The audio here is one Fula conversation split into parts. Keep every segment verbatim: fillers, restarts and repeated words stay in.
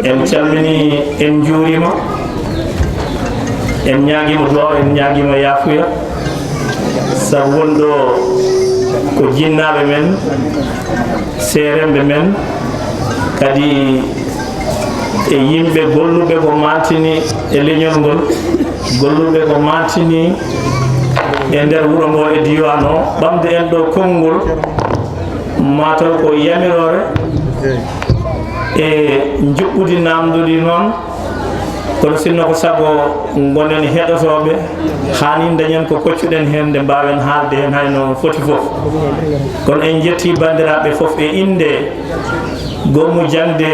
En calmini, en njuurima, en ñaagima duwaw, en ñaagima yaafuya, sabu wonɗo ko jinnaaɓe men, seeremɓe men, kadi e yimɓe golluɓe ko mantini e leñol ngol, golluɓe ko mantini e nder wuro ngo e diiwaan o. Ɓamde en ɗo konngol, mataw ko yamiroore e njuɓɓudi namndudi noon, kono sinno ko sago ngonen heɗotooɓe, haa ni dañen ko koccuɗen heen, nde mbaawen haalde heen hay no foti fof. Kono en njetti banndiraaɓe fof e innde goomu jaŋde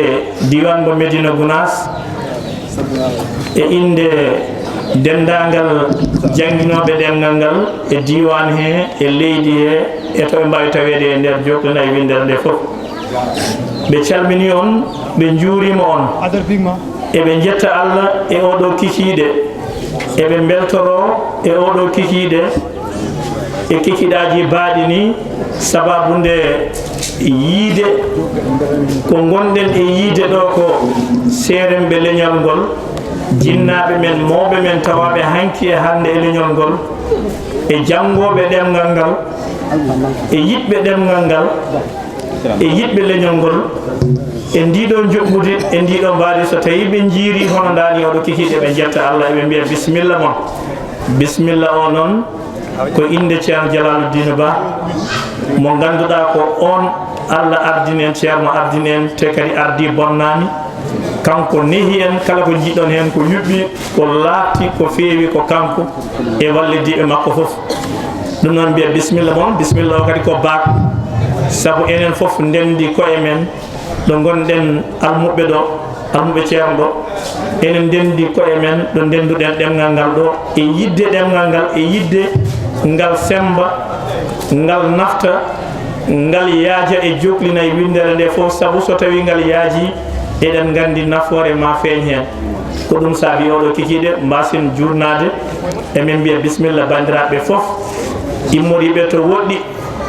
diiwaan mo Médina Gounass, e innde denndaangal jannginooɓe ɗemngal ngal e diiwaan he, e leydi he, e to ɓe mbaawi taweede e nder jooklinay winndere nde fof. Ɓe calmini on, ɓe njuurima on. Eɓe njetta Allah e oɗo kikiiɗe. Eɓe mbeltoro e oɗo kikiiɗe, e kikiiɗaaji baaɗi ni, sababu nde yiide ko ngonɗen e yiide ɗo ko seeremɓe leñol ngol, jinnaaɓe men, mawɓe men tawaaɓe hanki e hannde e leñol ngol, e janngooɓe ɗemngal ngal, e yiɗɓe ɗemngal ngal, e yiɗɓe leñol ngol, e ndiɗo njuɓɓudi, e ndiɗo mbaadi, so tawi ɓe njiiri hono ndaani oɗo kikiiɗe, ɓe njetta Allah, eɓe mbiya bisimilla mon. Bisimilla o noon ko innde Ceerno Jalaaluddin Ba, mo ngannduɗaa ko oon Allah ardini en, Ceerno ardini en, te kadi ardii bonnaani. Kanko nehi en, kala ko njiɗɗon heen ko yuɓɓi, ko laaɓti, ko feewi, ko kanko e wallidiiɓe makko fof. Ɗum noon mbiya bisimilla mon, bisimilla o kadi ko baak, sabu enen fof ndenndi koye men ɗo ngonɗen almuɓɓe ɗo, almuɓɓe Ceerno ɗo, enen ndenndi koye men ɗo ndennduɗen ɗemngal ngal ɗo, e yiɗde ɗemngal ngal, e yiɗde ngal semmba, ngal nafta, ngal yaaja e joklina e winndere nde fof, sabu so tawii ngal yaajii, eɗen nganndi nafoore ma feeñ heen. Ko ɗum saabi oɗo kikiiɗe mbaasen juurnaade, emin mbiya bisimilla banndiraaɓe fof, immoriiɓe to woɗɗi.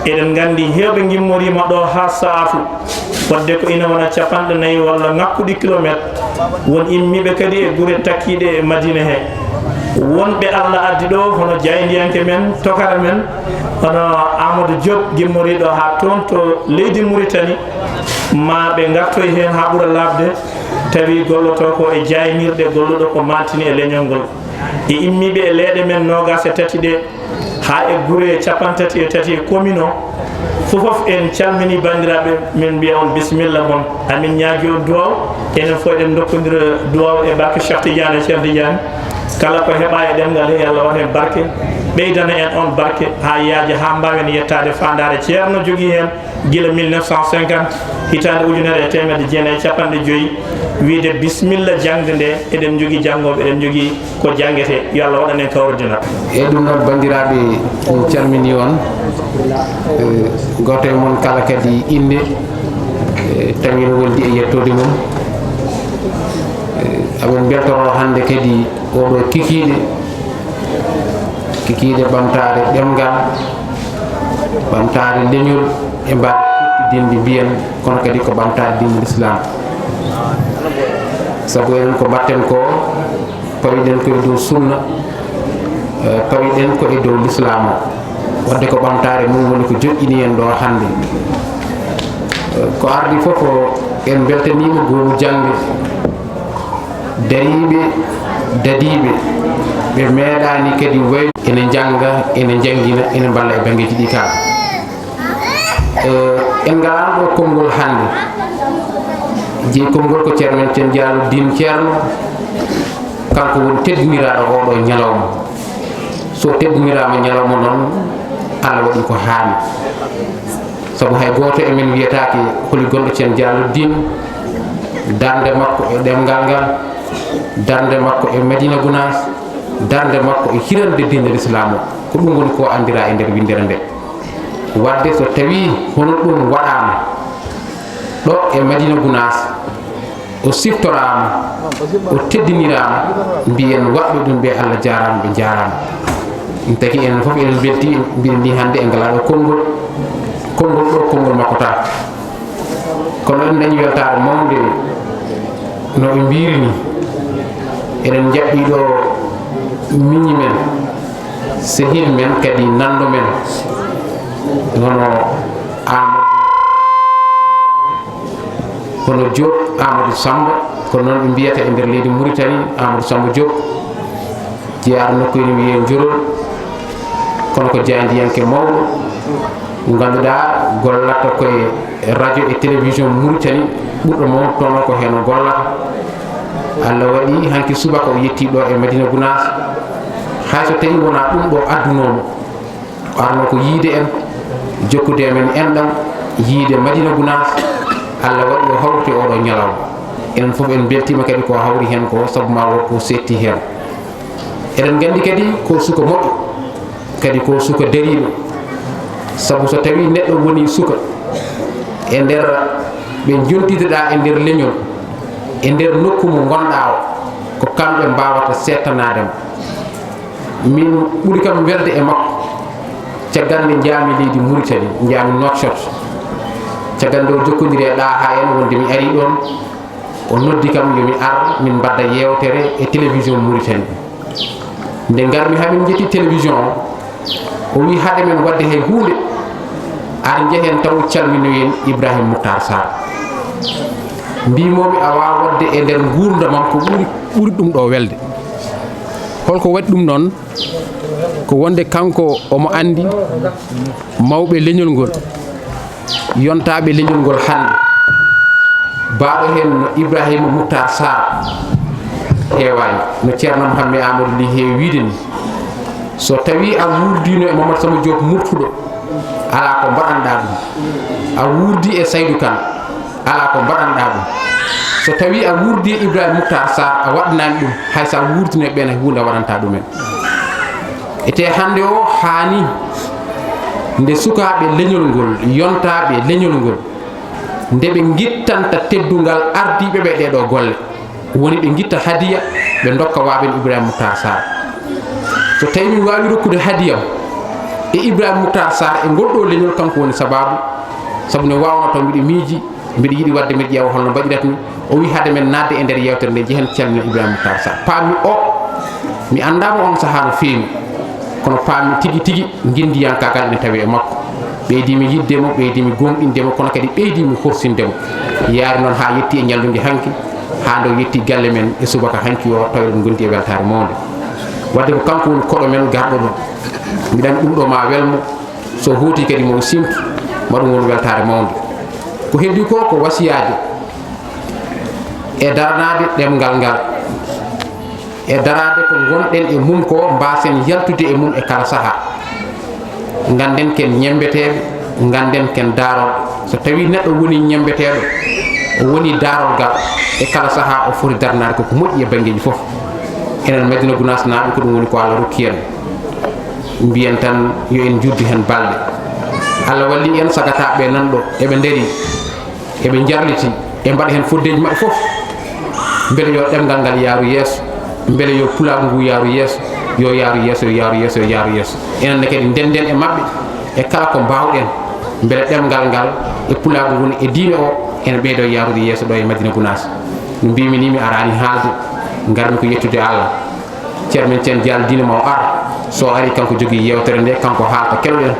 Eɗen nganndi heewɓe ngimmoriima ɗo haa saatu, wadde ko ina wona capanɗe nayi walla ŋakkuɗi kilomeeter, won immiiɓe kadi e gure takkiiɗe e Madina he. Wonɓe Allah addi ɗo, hono jaayndiyanke men, tokara men, hono Amadou Diop, gimmoriiɗo haa toon to leydi Muritani, ma ɓe ngartoy heen haa ɓura laaɓde, tawi gollotoo ko e jaaynirɗe, golluɗo ko mantini e leñol ngol. E immiiɓe e leeɗe men noogaas e tati ɗe, haa e gure capanɗe tati e tati e commune o, fof fof en calmini banndiraaɓe, min mbiya on bisimilla mon. Amin ñaagi on duwaw, enen fof eɗen ndokkondira duwaw e barke Cheikh Tidiane e Cheikh Tidiane. Kala ko heɓa e ɗemngal he, yo Allah waɗ heen barke, ɓeydana en on barke, haa yaaja, haa mbaawen yettaade faandaare Ceerno jogii heen gila mille neuf cent cinquante, hitaande ujunere e teemedde jeenayi e capanɗe joyi, wiyde bisimilla jaŋde nde, eɗen njogii janngooɓe, eɗen njogii ko janngete, yo Allah waɗan en kawrudinal. E ɗum noon, banndiraaɓe, en calminii on. Eh, gooto e mon kala kadi innde, eh, tawi no woldi e yettoode mum. Eh, amin mbeltoroo hannde kadi oɗo kikiiɗe, kikiiɗe ɓamtaare ɗemngal, ɓamtaare leñol, e mbaɗ dindi mbiyen, kono kadi ko ɓamtaare dindi Lislaam. Sabu enen ko mbaɗten ko, pawiɗen ko e dow sunna, eh, pawiɗen ko e dow Lislaam o. Wadde ko ɓamtaare mum woni ko joƴƴini en ɗo hannde. Eh, ko ardi fof o, en mbeltaniima goomu jaŋde, dariiɓe, dadiiɓe, ɓe meeɗaani kadi waylude, ene njannga, ene njanngina, ene mballa e banngeeji ɗi kala. Eh, en ngalaano ɗo konngol hannde. Jeyi konngol ko Ceerno men Ceerno Diallo Diin Ceerno, kanko woni teddiniraaɗo oo ɗoo ñalawma. So teddiniraama ñalawma noon, Allah waɗi ko haani. Sabu hay gooto e men wiyataake holi gonɗo Ceerno Diallo Diin, darnde makko e ɗemngal ngal, darnde makko e Madina Gounass, darnde makko e hirande diine Lislaam o. Ko ɗum woni ko anndiraa e nder winndere nde. Wadde so tawii hono ɗum waɗaama ɗo e Madina Gounass, o siftoraama, o teddiniraama, mbiyen waɗɓe ɗum ɓe Allah jaaraama, ɓe njaaraama. Ɗum tagi enen fof eɗen mbeltii, mbiɗen ni hannde e ngalaa ɗo konngol, konngol ɗo konngol makko tan. Kono eɗen ndañi weltaare mawnde No ɓe mbiri ni, eɗen jaɓɓi ɗo miñi men, sehil men, kadi nanndo men, hono Amadou, hono Diop Amadou Samba, ko noon ɓe mbiyata e nder leydi Mauritanie, Amadou Samba Diop, jeyaaɗo nokku ene wiyee Njorol, kono ko jaayndiyanke mawɗo, mo ngannduɗaa gollata ko e radio e télévision Mauritanie, ɓurɗo mawnude toon ko heen o gollata. Allah waɗi hanki subaka o yetti ɗo e Madina Gunaas, hay so tawi wonaa ɗum ɗo addunoo mo. O arno ko yiide en, jokkude e men enɗam, yiide Madina Gunaas, Allah waɗi o hawriti oɗo ñalawma. Enen fof en mbeltiima kadi ko hawri heen ko, sabu ma won ko setti heen. Eɗen nganndi kadi ko suka moƴƴo, kadi ko suka dariiɗo. Sabu so tawii neɗɗo woni suka e nder ɓe njontitiɗaa e nder leñol, e nder nokku mo ngonɗaa o, ko kamɓe mbaawata seettanaade mo. Min ɓuri kam welde e makko, caggal nde njaami leydi Mauritanie, njaami Nouakchott. Caggal nde o jokkondiri e ɗaa haa en wonde mi arii ɗoon, o noddi kam yo mi ar, min mbaɗa yeewtere e télévision Mauritanie. Nde ngarmi haa min njetti télévision o, o wi hade men waɗde hay huunde, ar njehen taw calminoyen Ibrahim Moutar Sarr. Mbimoomi a waawaa waɗde e nder nguurndamam ko ɓuri, ɓuri ɗum ɗo welde. Holko waɗi ɗum noon? Ko wonde kanko omo anndi mawɓe leñol ngol, yontaaɓe leñol ngol hannde. Baaɗo heen no Ibrahima Moutar Sarr heewaani, no Ceerno Mouhammad Amadou Ly heewi wiide ni. So tawii a wuurdiino e Mamadou Samba Diop Murtuɗo, alaa ko mbaɗanɗaa ɗum. A wuurdi e Saydou Kane, alaa ko mbaɗanɗaa ɗum. So tawii a wuurdi e Ibrahima Moutar Sarr, a waɗanaani ɗum, hay so a wuurdino e ɓeen, hay huunde a waɗantaa ɗumen. Ete hannde o haani nde sukaaɓe leñol ngol, yontaaɓe leñol ngol, nde ɓe ngittanta teddungal ardiiɓe ɓe ɗee ɗoo golle. Woni ɓe ngitta hadiya, ɓe ndokka waaben Ibrahima Moutar Sarr. So tawii mi waawi rokkude hadiyam e Ibrahima Moutar Sarr e ngol ɗoo leñol, kanko woni sabaabu, sabu ne waawnoo taw mbiɗo miiji, mbiɗo yiɗi waɗde, mbiɗo ƴeewa holno mbaɗirat mi. O wi hade men naatde e nder yeewtere nde, njehen calmina Ibrahima Moutar Sarr. Paammi o, mi anndaa mo on sahaa no feewi, kono paammi tigi tigi nginndiyankaagal ene tawi e makko. Ɓeydi mi yiɗde mo, ɓeydi mi gomɗinde mo, kono kadi ɓeydi mi horsinde mo. Yaari noon haa yetti e ñallundi hanki, haa nde o yetti galle men e subaka hanki o, tawi eɗen ngondi e weltaare mawnde. Wadde ko kanko woni koɗo men garɗo ɗo. Mbiɗa anndi ɗum ɗo ma wel mo, so hooti kadi mo o simtu, ma ɗum won weltaare mawnde. Ko heddi ko, ko wasiyaade e daranaade ɗemngal ngal, e daraade ko ngonɗen e mum ko, mbaasen yaltude e mum e kala sahaa. Ngannden ken ñemmbeteeɓe, ngannden ken daarooɓe. So tawii neɗɗo woni ñemmbeteeɗo, o woni daarorgal e kala sahaa, o foti daranaade ko ko moƴƴi e banngeeji fof. Enen Madina Gunaasnaaɓe, ko ɗum woni ko Allah rokki en. Mbiyen tan yo en njuddu heen balɗe. Allah walli en, sagataaɓe nan ɗo, eɓe ndarii, eɓe njarliti, e mbaɗa heen foddeeji maɓɓe fof, mbele yo ɗemngal ngal yaaru yeeso, mbele yo pulaagu ngu yaaru yeeso, yo yaaru yeeso, yo yaaru yeeso, yo yaaru yeeso. Enen ne kadi ndennden e maɓɓe e kala ko mbaawɗen, mbele ɗemngal ngal e pulaagu ngun e diine o ene ɓeydo yaarude yeeso ɗo e Madina Gunaas. No mbimi ni, mi araani haalde, ngarmi ko yettude Allah. Ceerno men Ceerno Diallo, diine ma o ar, so ari kanko jogii yeewtere nde, kanko haalta keɗoɗen.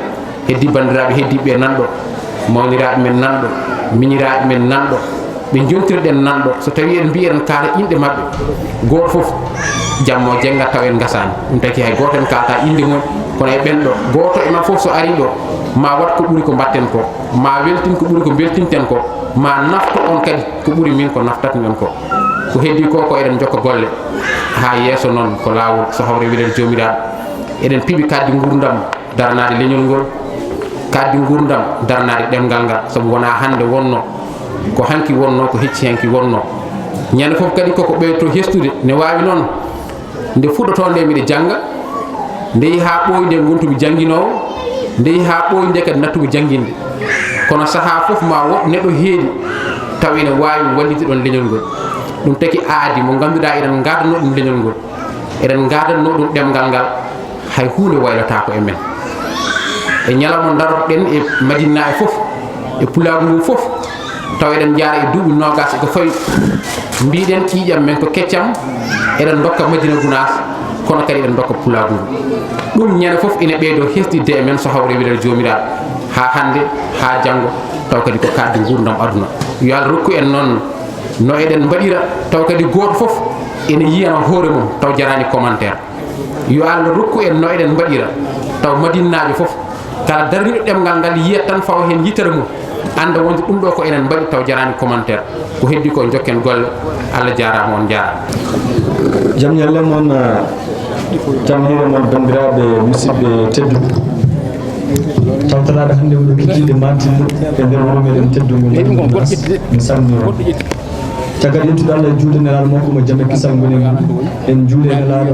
Heddi banndiraaɓe heddiiɓe ɓe nan ɗo, mawniraaɓe men nan ɗo, miñiraaɓe men nan ɗo, ɓe njontirɗen nan ɗo. So tawii eɗen mbiyi eɗen kaala inɗe maɓɓe, gooto fof jamma o jennga taw en ngasaani. Ɗum taki hay gooto en kaalata innde mum, kono e ɓen ɗo, gooto e maɓɓe fof so ari ɗo, ma waɗ ko ɓuri ko mbaɗten ko, ma weltin ko ɓuri ko mbeltinten ko, ma nafto on kadi ko ɓuri min ko naftatmi on ko. Ko heddi ko, ko eɗen jokka golle haa yeeso noon, ko laawol, so hawre wiɗen Joomiraaɗo. Eɗen piɓi kaddi nguurndam daranaade leñol ngol, kaddi nguurndam daranaade ɗemngal ngal, sabu wonaa hannde wonnoo, ko hanki wonnoo, ko hecci hanki wonnoo. Ñande fof kadi koko ɓeyto hestude, ne waawi noon nde fuɗɗotoo nde miɗo jannga, nde yahi haa ɓooyi nde ngontumi jannginoowo, nde yahi haa ɓooyi nde kadi nattumi jannginde. Kono sahaa fof ma woɗ neɗɗo heedi taw ene waawi wallitde ɗoon leñol ngol. Ɗum taki aadi mo ngannduɗaa eɗen ngaadanoo ɗum leñol ngol, eɗen ngaadanoo ɗum ɗemngal ngal, hay huunde waylotaako e men. E ñalawma darotoɗen e Madinaaɓe fof, e pulaagu ngu fof, Taw eɗen njaara e duuɓi noogaas e ko fawi. Mbiɗen ƴiiƴam men ko keccam, eɗen ndokka Madina Gunaas, kono kadi eɗen ndokka Pulaagu ngu. Ɗum ñande fof ina ɓeydo hesɗitde e men so hawre wiɗal Joomiraaɗo, haa hannde, haa janngo, taw kadi ko kaaɗdi nguurndam aduna. Yo Allah rokku en noon no eɗen mbaɗira, taw kadi gooto fof ene yiyana hoore mum, taw jaraani commentaire. Yo Allah rokku en no eɗen mbaɗira, taw Madinnaajo fof, kala daraniiɗo ɗemngal ngal yiyat tan fawa heen yitere mum, annda wonde ɗum ɗo ko enen mbaɗi, taw jaraani commentaire. Ko heddi ko, njokken golle. Allah jaaraama, on njaaraama. Jam ñalle mon, jam hiire mon, banndiraaɓe musidɓe tedduɓe. Tawtoraaɓe hannde woni Kiddiiɗe Mantinno e nder wuro meɗen teddungo Madiina Gunaas. Mi salmini on. Caggal yettude Allah e juulde Nelaaɗo makko mo jam e kisal ngoni e mum, en njuuli e Nelaaɗo.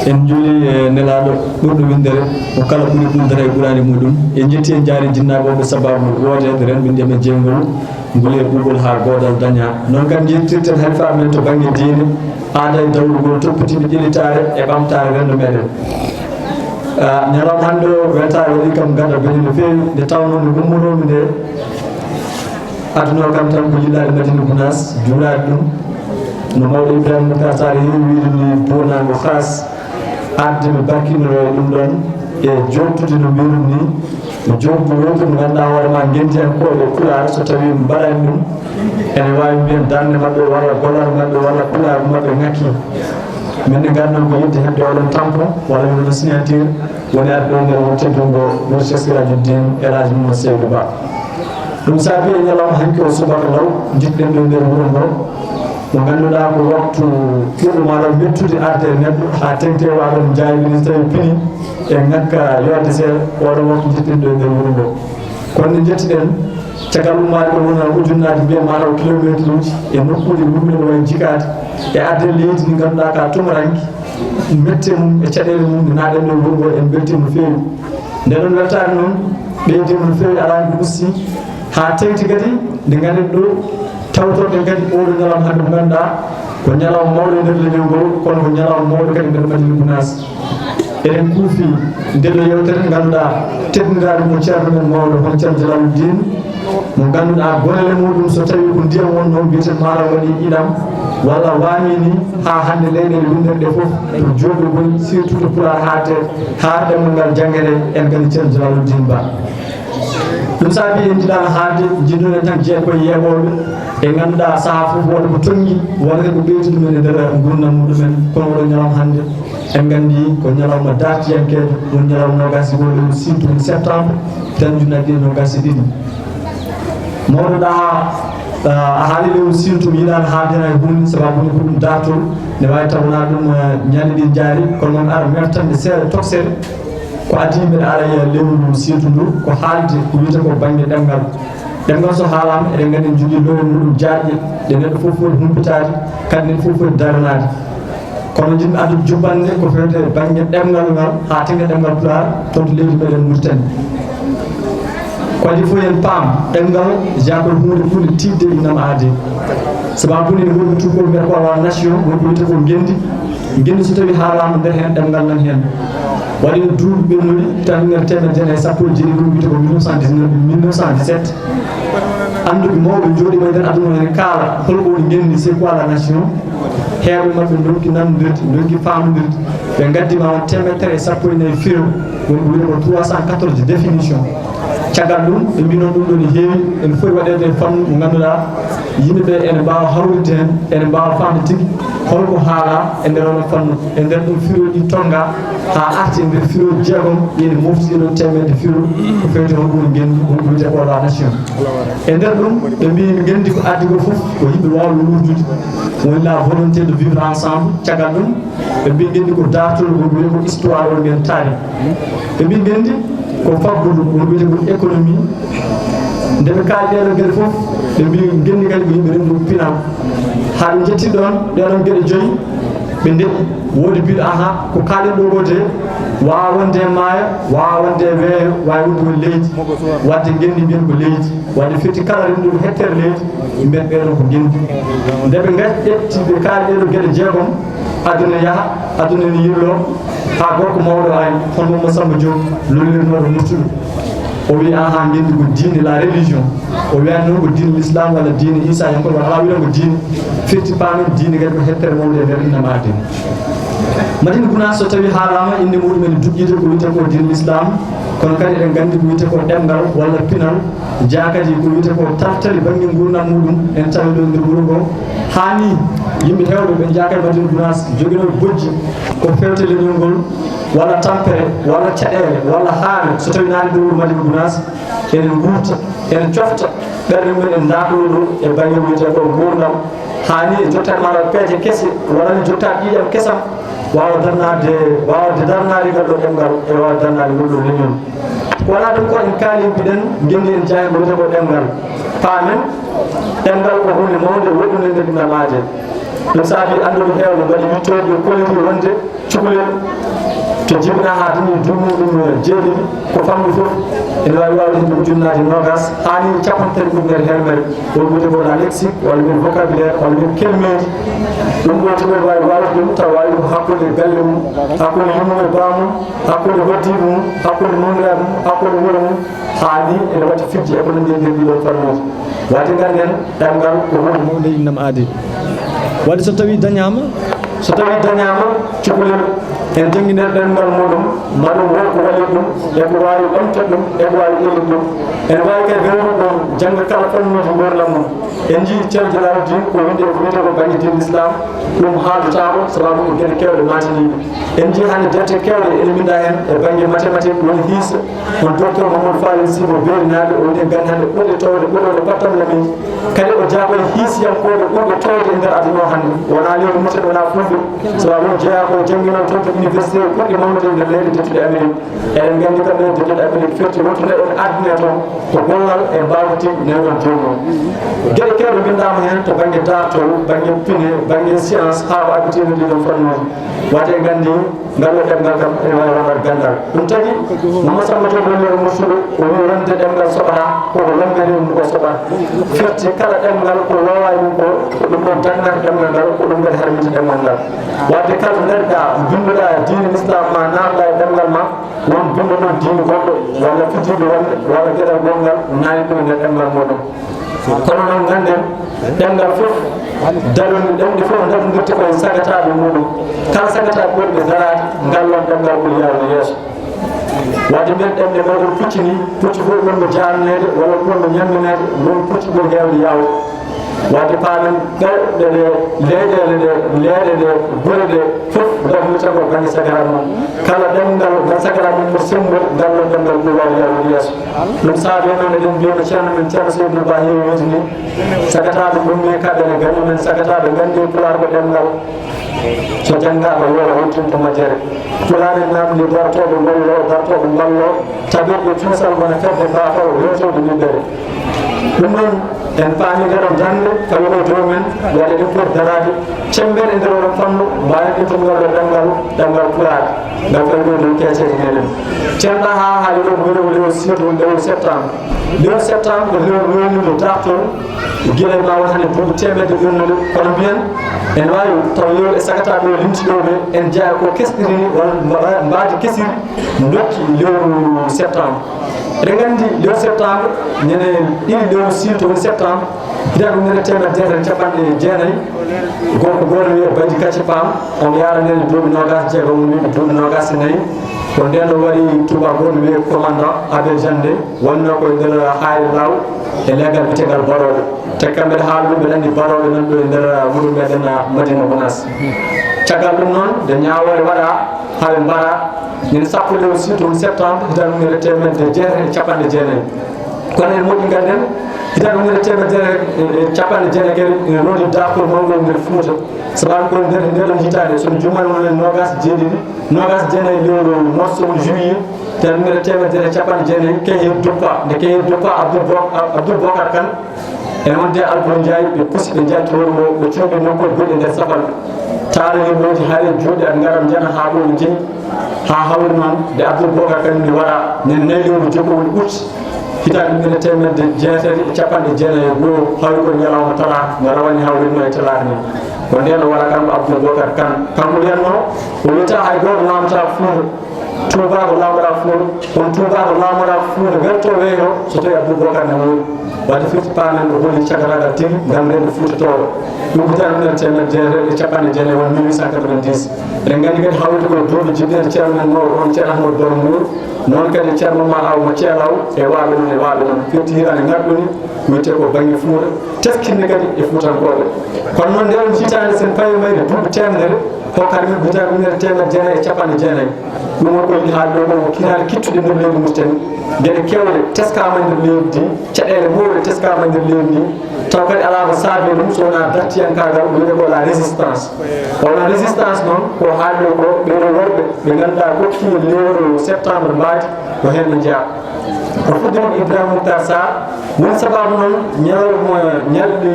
En njuuli e Nelaaɗo ɓurɗo winndere, mo kala ɓuri ɓurdata e ɓuraade muɗum. En njetti, en njaari jinnaaɓe wonɓe sabaabu wooteede, renndo ndiyam e jeygol, ngule ɓuuɓol haa goodal dañaa. Noon kam njettirten halifaaɓe men to bannge diine, aada e dawrugol, toppitiiɓe ƴellitaare e ɓamtaare renndo meɗen. Ah, ñalawma hannde o, weltaare waɗi kam gaɗa beeli no feewi, nde tawnoo nde ngummonoomi nde, aduna o kam tan ko yillaade Madiina Gunaas, juulaade ɗum. No mawɗo Ibrahima Boubacar Sarr heewi wiyde ni, boonaango Xaas, arde mi barkinoro e ɗum ɗoon, e jooɗtude no mbiirum ni, ko jooɗdu wooɗdu mo ngannduɗaa hoore maa, ngenndiyankooɓe Pulaar, so tawii mbaɗaani ɗum, ene waawi mbiyen darnde maɓɓe walla gollal maɓɓe walla Pulaar maɓɓe ŋakki. Min ne ngarno ko yiɗde heɓde oɗon tampo walla mi waɗa signature, woni arde ɗo nder won teddungo Mourid Cheikh Sirajuddin El Hadj Mamadou Seydou Ba. Ɗum saabi e ñalawma hanki o subaka law, njiɗɗen ɗo nder wuro ngo, mo ngannduɗaa ko waktu ɓurɗo maa ɗon mettude arde e neɗɗo, haa teŋti e waaɗo no jaaybini so tawii pini e ŋakka yoorde seeɗa, oɗo waktu njiɗɗen ɗo e nder wuro ngo. Kono nde njettiɗen, caggal ummaade ɗo wona ujunnaaji mbiyen maa taw kilomeetruuji e nokkuuji wurmen wayi jikaade e arde leydi ndi ngannduɗaa ka tumuranke, mette mum e caɗeele mum nde naɗen ɗo wuro ngo, en mbeltiima no feewi. Nde ɗon weltaare noon ɓeydiima no feewi, alaa nde usti, haa teŋti kadi nde ngannden ɗo tawtorɗen kadi oɗo ñalawma hannde mo ngannduɗaa ko ñalawma mawɗo e nder leñol ngol, kono ko ñalawma mawɗo kadi e nder Madiina Gunaas. Eɗen kuufi ndee ɗo yeewtere nde ngannduɗaa teddiniraaɗo mo ceerno men mawɗo hono Ceerno Jalaaluddin, mo ngannduɗaa golle muɗum so tawii ko ndiyam wonnoo mbiyeten maaro waɗi ilam walla waamii ni, haa hannde leyɗeele winndereeɗe fof ko jooɗɗo ngoni, surtout to Pulaar haaɗte, haa ɗemngal ngal janngete, en nganndi Ceerno Jalaaluddin Ba. Ɗum saabi en njiɗaano haalde, njiɗnoɗen tan jeeya koye yeeɓooɓe ɓe ngannduɗaa sahaa fof wonata ko tonngi, wonata ko ɓeytude ɗumen e nder nguurndam muɗumen, kono oɗo ñalawma hannde en nganndi ko ñalawma dartiyankeejo, woni ñalawma noogaas e go'o lewru siiwtuuru septembre, tan ujunnaji ɗiɗi e noogaas e ɗiɗi. Mawɗo ɗaha, ah, a haali lewru siiwtuuru, mi yiɗaano haalde heen hay huunde, sababu ne ko ɗum dartol, ne waawi taw wonaa ɗum, ah, ñande ɗi njaari, kono noon ara mertan nde seeɗa toksere. Ko adii mbeɗa ara e lewru siiwtuuru ndu, ko haalde ko wiyetee ko bannge ɗemngal. Ɗemngal so haalaama, eɗen nganndi ne jogii lowe muɗum jaajɗe, ɗe neɗɗo fof foti humpitaade, kadi neɗɗo fof foti daranaade. Kono njiɗmi addude jubbannde ko feewte bannge ɗemngal ngal, haa teŋti ɗemngal Pulaar, toon to leydi meɗen Mauritanie. Ko adii fof en paam, ɗemngal jeyaa ko huunde ɓurde tiiɗde e innam aadee. Sababu ne, wonɓe tuukolɓe mbiyata ko la nation, wonɓe wiyata ko ngenndi. Ngenndi so tawii haalaama nder heen, ɗemngal nan heen. Waɗi no duuɓi ɓennuɗi, tan nder teemedde jeenayi e sappo e jeeɗiɗi, ɗum wiyata ko mille neuf cent dix-neuf, mille neuf cent dix-sept. Annduɓe mawɓe njooɗiima e nder aduna o ene kaala hol ko woni ngenndi, c'est quoi la nation. Heewɓe maɓɓe ndonki nanndirde, ndonki faamndirde. Ɓe ngaddi ma on teemedere e sappo e nayi firo, woni ko wiyata ko trois cent quatorze définition. Caggal ɗum, ɓe mbii noon ɗum ɗo ne heewi, ene foti waɗeede e fannu mo ngannduɗaa yimɓe ɓe ene mbaawa hawrinde heen, ene mbaawa faamde tigi hol ko haalaa e nder oɗo fannu. E nder ɗum, firooji ɗi tonngaa haa arti e nder firooji jeegom, ɗi ene mofti ɗiɗo teemedde firo, ko feewti hol ko woni ngenndi, hol ko wiyetee ko la nation. E nder ɗum, ɓe mbii ngenndi ko addi ko fof, ko yimɓe waawɓe wuurdude, woni la volonté de vivre ensemble. Caggal ɗum, ɓe mbii ngenndi ko daartol, ko wiyetee ko histoire, woni mbiyen taarih. Ɓe mbii ngenndi ko faggudu, woni wiyetee ko économie. Nde ɓe kaali ɗee ɗoo geɗe fof, ɓe mbii ngenndi kadi ko yimɓe renndu pinal. Haa ɓe njetti ɗoon ɗee ɗoon geɗe joyi, ɓe ndeɓi. Woodi biiɗo, aha, ko kaalen ɗoo ko de, waawaa wonde e maayo, waawaa wonde e weeyo, waawi wonde ko leydi. Waɗde ngenndi mbiyen ko leydi. Waɗde firti kala rennduɗo hectare leydi, mbiyen ɓee ɗoo ko ngenndi. Nde ɓe ngacci ƴetti ɓe kaali ɗee ɗoo geɗe jeegom, aduna yaha, aduna ne yirloo, haa gorko mawɗo ari, hono Mamadou Samba Diop, lollirnooɗo Murtuɗo. O wi, aha, ngenndi ko diine, la religion. O wiyani noon ko diine l'islam walla diine Isa, yankol walla alaa wiɗen ko diine. Firti paamen diine kadi ko hettere mawde e nder innama addina. Madina Gunaas so tawi haalama, innde muɗum ene duƴƴide ko wiyete ko diine l'islam, kono kadi eɗen nganndi ko wiyete ko ɗemngal walla pinal, jeyaa kadi ko wiyete ko taftali bannge nguurndam muɗum, en tawi ɗo e nder wuro ngo. Haani yimɓe heewɓe ɓe jeyaa kadi Madina Gunaas joginoo bojji ko fewte leñol ngol, walla tampere, walla caɗeele, walla haare, so tawi naati nder wuro Madina Gunaas, ene nguurta, ene cofta ɓerɗe mum en, ene ndaartoo ɗum e bannge wiyetee ko nguurndam. Haani e jottaade maaro peeje kese, walla ne jottaade ƴiiƴam kesam, waawa darnaade, waawde darnaade ngal ɗo ɗemngal, e waawa darnaade ngol ɗo leñol. Ko wonaa ɗum ko en kaali, mbiɗen ngenndi en jeyaa ko wiyetee ko ɗemngal. Paamen, ɗemngal ko huunde mawnde, woɗɗunde nder innamaaje. Ɗum saabi annduɓe heewɓe mbaɗi wiɗtooji, ɓe kolliri wonde cukalel to jibinaa haa dañi duuɓi mum jeeɗiɗi, ko famɗi fof ene waawi waawde heen ujunnaaje noogaas haa ni cappanɗe tati ujunere heewtere. Ɗum wiyetee ko la lexique, walla mbiyen vocabulaire, walla mbiyen kelmeeji. Ɗum ɗo cukalel waawi waawde ɗum, tawa waawi ɗum hakkunde galle mum, hakkunde yumma e baamum, hakkunde hoɗdiiɓe mum, hakkunde mawniraaɓe mum, hakkunde wuro mum, haa ni ene waɗi fijji e ko nanndi e nder ɗii ɗoo fannuuji. Waade ngannden, ɗemngal ko huunde mawnde innam aadi. Waade so tawii dañaama, so tawii dañaama cukalel, ene jannginee ɗemngal muɗum, ma ɗum won ko walli ɗum, e ko waawi ɓamtude ɗum, e ko waawi ƴellitde ɗum. Ene waawi kadi rewrude ɗum, jannga kala fannuuji nguurndam mum. En njiyii Ceerno Jalaaluddin ko winndi e ko wiyetee ko bannge diine l'islam, ɗum haaldotaako, sababu ko geɗe keewɗe maantiniiɗe. En njiyii hannde defte keewɗe ene mbinndaa heen e bannge mathématique, woni hiisa, on docteur Mamadou Fadel Sy mo Beeri naaɓe, o woni e gannde hannde ɓurɗe toowde, ɓurɗe waɗde pattam lamiiji. Kadi o jaaboo e hiisiyankooɓe ɓurɓe toowde e nder aduna o hannde. Wonaa lewru Mauritanie, wonaa Fulɓe, sababu o jeyaa ko jannginoo toon to université ɓurɗi mawnude e nder leyɗe dettuɗe Amérique. Eɗen nganndi kamɓe en jogiiɗo Amérique firti wontude en addina toon ko gollal e mbaawdi tigi newɗon jooni o. Geɗe keewɗe mbinndaama heen to bannge daartol, bannge pine, bannge science, haa ko abbitii no ɗiɗon fannuuji. Waade en nganndi ngal ɗo ɗemngal kam ene waawi wonde ganndal. Ɗum tagi, Mama Samba Diop woni e Mursuɗo, o wii wonde ɗemngal soɓataa, ko ko lombe rewi mum ko soɓa. Firti kala ɗemngal ko loowa e mum ko, ko ɗum ɗo darnata ɗemngal ngal, ko ɗum kadi harmiti ɗemngal ngal. Waade kala ndeɗɗa, binnduɗa diine l'islam ma, naatɗa e ɗemngal ma, won binndotooɗo diine goɗɗo, walla fijirde wonde, walla geɗal gonngal, naati ɗum e nder ɗemngal muɗum. Kono noon ngannden, ɗemngal fof, daɗon, ɗemɗe fof daɗondirta ko e sagataaɓe muɗum. Kala sagataaɓe ɓurɓe daraade, ngal ɗoon ɗemngal ɓuri yaawde yeeso. Waade mbiyen ɗemɗe mawɗe pucci nii, pucci fof ɓurɗo jaarneede, walla ɓurɗo ñammineede, won pucci ɓuri heewde yaawde. Waade paamen ɗe, ɗe, ɗe, leyɗeele ɗe, leyɗe ɗe, gure ɗe, fof, ɗo hirta ko bannge sagaraa mum. Kala ɗemngal, ngal sagaraa mum ko semmbol, ngal ɗoon ɗemngal ɓuri waawde yaawde yeeso. Ɗum saabii noon eɗen mbiyoo no ceerno men, ceerno Seydou Ba heewi wiide nii, sagataaɓe ngummi e kaɓe ene ganni men, sagataaɓe nganndi Pulaar ko ɗemngal. So janngaama, yooro wontinto majjere. Pulaar en naamndii dartooɓe ngollo, dartooɓe mballo, tabiiɓe cuusal wona fedde baafal, rewtooɓe niɓɓere. Ɗum noon, en paami nde ɗoon darnde, tawi ko joom men, waɗi ɗum pour daraade, cemmbee e nder oɗo fannu, mbaawen ɗum ngal ɗo ɗemngal, ɗemngal Pulaar, ngal fewndo e dow keeceeje meɗen. Ceerno Ɗaha haali ɗo ko wiyetee ko lewru sirtu, lewru septembre. Lewru septembre ko lewru rewniiru dartol, gila ma won hannde duuɓi teemedde ɓennuɗo, kono mbiyen, ene waawi taw lewru e sagataaɓe o limti ɗo ɓe, en jeyaa ko kesɗirini, walla mba-, mbaadi kesiri, ndokki lewru septembre. Eɗen nganndi lewru septembre, ñande ɗiɗi lewru sirtu woni septembre, hitaande ujunere teemedde jeetati e capanɗe jeenayi, gorko gooto wiyee Baydi Kacce Paam, omo yaara nene duuɓi noogaas e jeegom, woni duuɓi noogaas e nayi. Ko ndeen o waɗi tuubakoo wiyee commandant Abel Jande, wonnoo ko e nder Haayre Laaw e leggal biyeteegal Barooɓe. Te kamɓe haali ɗum, ɓe nanndi Barooɓe nan ɗo e nder wuro meɗen Madina Gunaas. Caggal ɗum noon, nde ñaawoore waɗaa, haa ɓe mbaraa, ñande sappo lewru sirtu woni septembre, hitaande ujunere teemedde jeetati e capanɗe jeenayi. Kono en moƴƴi ngannden, hitaande ujunere teemedde jeetati e capanɗe jeenayi kadi, ene woodi dartol mawɗo nder Fuuta. Sababu ko nder ndee ɗoon hitaande, so mi juumaani, wonani noogaas e jeeɗiɗi, noogaas e jeenayi lewru mars, woni juillet, hitaande ujunere teemedde jeetati e capanɗe jeenayi, Kehir duppa. Nde Kehir duppa, Abdul Bo-, Abdul Bokar Kan, e wonde Alpha Ndiaye, ɓe pusi, ɓe njalti wuro ngo, ɓe cuuɗi nokkuuji goɗɗi nder Safal. Taara yimɓeeji, hari juuɗe, ɓe ngara njana haa ɗo ɓe njehi, haa hawri noon nde Abdul Bokar Kan ne waɗa, ñande nayi lewru jokkowoni août, hitaande ujunere teemedde jeetati e capanɗe jeenayi e goo, hawri ko ñalawma talaata, no rawane hawri noon e talaata ni. Ko ndeen o waɗa kanko Abdul Bokar Kan. Kanko wiyatnoo, o wiyata hay gooto naamnataa Fuuta. Tuubaaɗo laamoraaɗo Fuuta, kono tuubaaɗo laamoraaɗo Fuuta welto weyro so tawii Abubakar ne woodi. Wadde firti paamen ɗo holli caggal tigi ngam renndo Fuuta Tooro. Ɗum hitaande ujunere teemedde jeetati e capanɗe jeenayi woni mille huit cent quatre-vingt-dix. Eɗen nganndi kadi hawrude ko duuɓi jibinande ceerno men mawɗo on, Ceerno Ahmadu Baro Muuri, noon kadi Ceerno Mama Aw mo Ceelaw e waaɓe noon e waaɓe noon. Firti hitaande ŋaɗɗuni wiyetee ko bannge Fuuta, teskinde kadi e Fuutankooɓe. Kono noon, ndeen hitaande, sen pawi mayde duuɓi teemedere, hokkata min hitaande ujunere teemedde jeenayi e capanɗe jeenayi. Ɗum woni ko yiɗi haalde ɗo, ko hitaande kittuɗe nder leydi Mauritanie. Geɗe keewɗe teskaama nder leydi ndi, caɗeele mawɗe teskaama nder leydi ndi. Taw kadi alaa ko saabii ɗum so wonaa dartiyankaagal, wiyetee ko la résistance. Wona résistance noon, ko haalde ko ɓeeɗo worɓe ɓe ngannduɗaa ko kii lewru septembre mbaadi, ko heen ɓe njeyaa. O fuɗɗii ko Ibrahima Moutar Sarr. Woni sababu noon ñalawma ñalɗi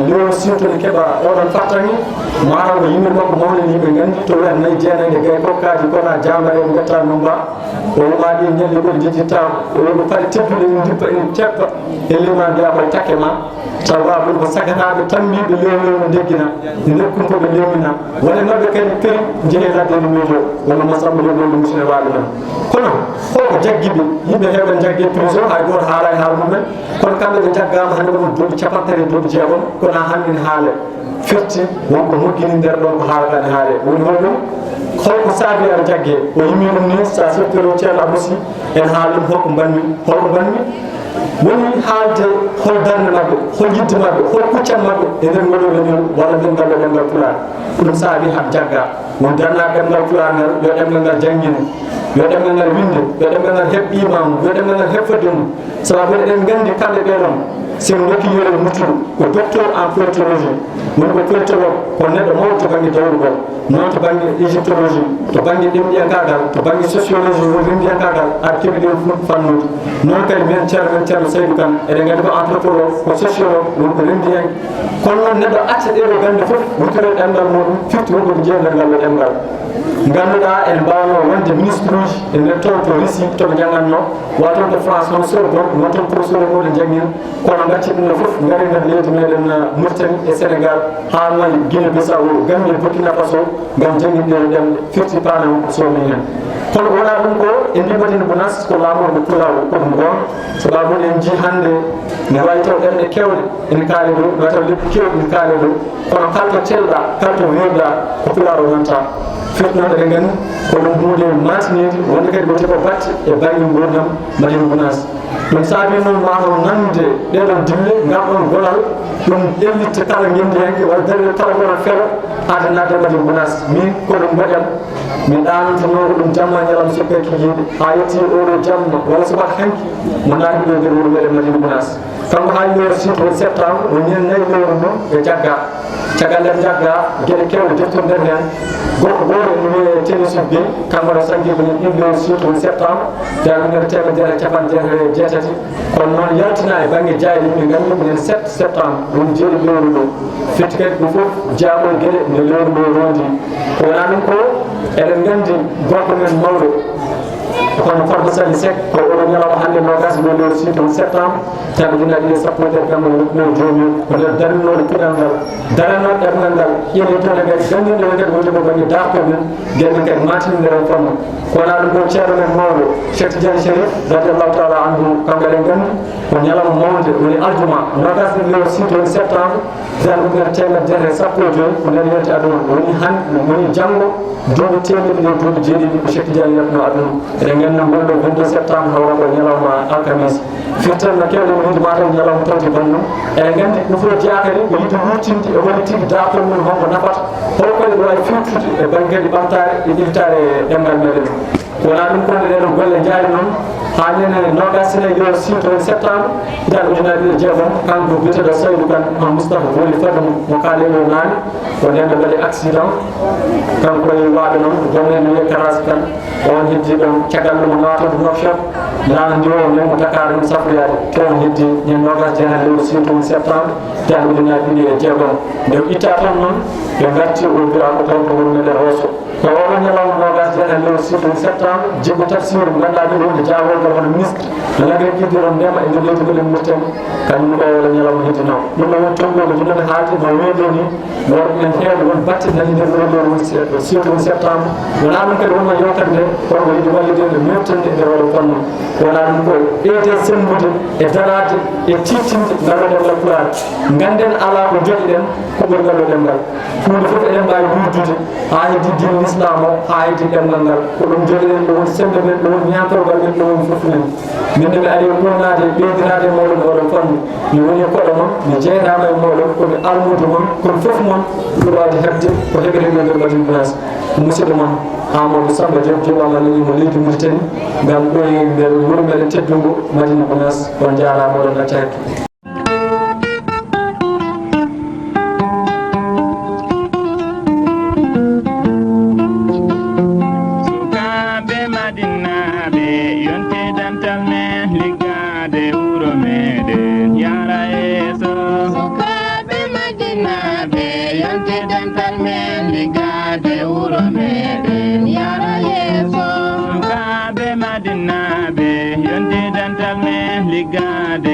lewru siwtoni keɓa oɗon fartaŋŋe, maaro ko yimɓe makko mawɗe yimɓe nganndi to weer nayi jeenayi e gay kokkaaji kona jaamare e ngettaa numba. O wima ɗi ñalɗi ko jejjittaako. O wima paɗe tedduɗe ene ndippa ene teppa e leyma mbiya koye takke ma. Tawa ɗum ko sagataaɓe tambiiɓe lewru ndeggina. Nder kumpuɓe lewmina. Wona maɓɓe kadi peri njehe ladde no miijo. Wona masamba lewru ndu musine waaɓe noon. Kono holko jaggi ɓe? Yimɓe heewɓe jaggi prison, hay gooto haalaani haala mumen. Kono kamɓe ɓe jaggaama hannde ɗum duuɓi capanɗe tati e duuɓi jeegom, kono haa hannde ne haale. Firti wonko moƴƴini nder ɗon ko haalataani haale. Woni holɗum? Holko saabi aɓe jagge? O yimi ɗum ni, sa sirtoro Ceerno Abou Sy, en haali ɗum holko mbanmi, holko mbanmi. Woni haalde hol darnde maɓɓe, hol yidde maɓɓe, hol kuccan maɓɓe e nder ngol renewol walla nder ngal ɗo ɗemngal Pulaar. Ɗum saabi haɓe jagga. Woni darnaaɓe ɗemngal Pulaar ngal, yo ɗemngal ngal janngine, yo ɗemngal ngal winnde, yo ɗemngal ngal heɓ imaam, yo ɗemngal ngal heɓ fodde mum. Sababu eɗen nganndi kamɓe ɓee ɗon, si en ndokkii yeru muttudu, ko docteur en politologie, woni ko politologue, ko neɗɗo mawɗo to bannge dawrugol, noon to bannge égyptologie, to bannge ɗemɗiyankaagal, to bannge sociologie, woni renndiyankaagal, aɗa keɓi ɗeen fof fannuuji. Noon kadi men Ceerno, men Ceerno Saydou Kane, eɗen nganndi ko anthropologue, ko sociologue, woni ko renndiyanke. Kono noon neɗɗo acca ɗee ɗoo gannde fof, wuttoree ɗemngal muɗum, firti wonko ko jeyi nder ngal ɗoo ɗemngal. Ngannduɗaa, en mbaawno wonde ministre uji e nder toon to Russie, to ɓe njanngatnoo, walla toon to France, hono Sorbonne, won toon professeur mawɗo janngina, kono ngacci ɗum ɗo fof, ngari nder leydi meɗen, uh, Mauritanie e Sénégal, haa noon Guinée Bissau, Gambie, Burkina Faso, ngam jannginde ɗemɗe, firti paane won ko soomi heen. Kono wonaa ɗum ko, en mbii Madina Gounass ko laamorgo Pulaagu, ko ɗum goonga, sababu en njii hannde ne waawi taw ɗemɗe keewɗe ene kaali ɗo, ne waawi taw lebbi keewɗi ene kaali ɗo, kono kala to celɗaa, kala to weeɓɗaa, ko Pulaar o nanta. Firti noon eɗen nganndi ko ɗum huunde maantiniinde, wonde kadi ko tefo batte e bannge nguurndam Madina Gounass. Ɗum saabii noon maa o nande ɗee ɗoo dille ngam ɗoon gollal, ɗum ƴellitte kala ngenndiyanke walla darnde kala wona felo aade naatde Madina Gounass. Min ko ɗum mbaɗi am, mi ɗaanantonoo ko ɗum jamma ñalawma sokkeeki yiide, haa yettii oo ɗoo jamma walla subaka hanki, mo naatmi ɗoo nder wuro meɗen Madina Gounass. Kanko haa université woni septembre, woni heen nayi lewru mum ɓe jagga. Caggal nde jagga, geɗe keewɗe deftirɗen heen. Gorko gooto ene wiyee Thémissouf Guèye, kanko ne sanki ko université woni septembre, jaabi nder teemedere e capanɗe jeetati e jeetati. Kono noon yaltina e bannge jaayɗe, yimɓe nganndi minen sept septembre, woni jeeɗiɗi lewru ɗo. Firti kadi ɗum fof jeyaa ko e geɗe nde lewru ndo rondi. Ko wonaa ɗum ko, eɗen nganndi gorko men mawɗo, kono Farba Sali Seck, ko oɗo ñalawma hannde noogaas e lewru siwtooɓe septembre, tawi ujunaaji ɗiɗi e sappo e tati, kamɓe woni ɗo jooni, ko nder darninooɗo pinal ngal, darannoo ɗemngal ngal, ƴellitooɗo kadi ganndiɗo kadi woni ko bannge dartol men, geɗe men kadi maantini nder famɗo. Ko wonaa ɗum ko ceerno men mawɗo, Cheikh Tidiane Chérif, radiyallahu taala anhu, kanko eɗen nganndi, ko ñalawma mawnde, woni aljuma, noogaas e lewru siwtooɓe septembre, hitaande ujunere teemedde jeetati e sappo e joy, ko nden yonti aduna, woni han-, woni janngo, duuɓi teemedde ɗiɗi e duuɓi jeeɗiɗi ko Cheikh Tidiane yaltino aduna. Eɗen nganndi ngol ɗo vingt-deux septembre hawra ko ñalawma alkamis. Firti tan no keewɗen yiide mataw ñalawma tawti banndum. Eɗen nganndi ɗum fof jeyaa kadi ko yiɗde wuurtinde e woni tigi dartol mum honko nafata, hol ko ɗum waawi firtude e bannge kadi ɓamtaare e ƴellitaare ɗemngal meɗen. Wonaa ɗum ko nde ɗee ɗoo golle njaari noon, haa ñande noogaas e nayi lewru siwtooɓe septembre, hitaande ujunaaji ɗiɗi e jeegom, kanko biyeteeɗo Saydou Kane, Moustapha Booli Fadum mo Kaaleeɗo naami, ko ndeen ɓe mbaɗi accident, kanko e waaɓe noon, gonɗo e wiyee Karaas Kane, oon heddii ɗoon, caggal ɗum o naata to Nouakchott, laana ndiwoowo men mo Dakar ɗum safroyaade, toon heddii ñande noogaas e jeetati lewru siwtooɓe septembre, hitaande ujunaaji ɗiɗi e jeegom. Nde o ittaa toon noon, ɓe ngarti o biyaa ko toon to wuro meɗen Rosso. Ko oɗo ñalawma noogaas e jeetati lewru septembre, jikku tafsiru mo ngannduɗaa ɗum woni jaagorgal hono ministre de l'agriculture, ndema e nder leydi meɗen Mauritanie, kañum ko oɗo ñalawma heddi noon. Ɗum noon woni tonngol ko ɗum haalde no weeɓi ni, worɓe men heewɓe won batte nani nder oɗo lewru woni se-, septembre. Wonaa ɗum kadi wonno yewtere nde, kono ko yiɗi wallude ɓe mewtande e nder oɗo fannu. Wonaa ɗum ko ɓeyde senndude e daraade e tiiɗtinde ngal ɗo ɗemngal Pulaar. Ngannden alaa ko njogiɗen ko ɓuri ngal ɗo ɗemngal. Huunde fof eɗen mbaawi wirdude haa heddi diine Lislaam o, haa heddi ɗemngal ngal. Ko ɗum njogiɗen, ɗo woni semmbe men, ɗo woni ñaantorgal men, ɗo woni fof men. Min ne mi ari e ɗuunaade e ɓeydiraade e mooɗon oɗon fannu. Mi woni e koɗo mon, mi jeynaama e mooɗon, ko mi almuudo mon, kono fof mon ɓuri waawde heɓde ko heɓiree ɗo nder Madina Gounass. Ko musidɗo mon Amadou Samba Diop, joomam Allah nani mo leydi Mauritanie, ngam ɗo e nder wuro meɗen teddungo Madina Gounass. On njaaraama, oɗon acca hakke. Sukaaɓe Madinaaɓe, yonte dental men, liggaade wuro meɗen yara yeeso. Sukaaɓe Madinaaɓe, yonte dental men, liggaade wuro meɗen yara yeeso. Sukaaɓe Madinaaɓe, yonte dental men, liggaade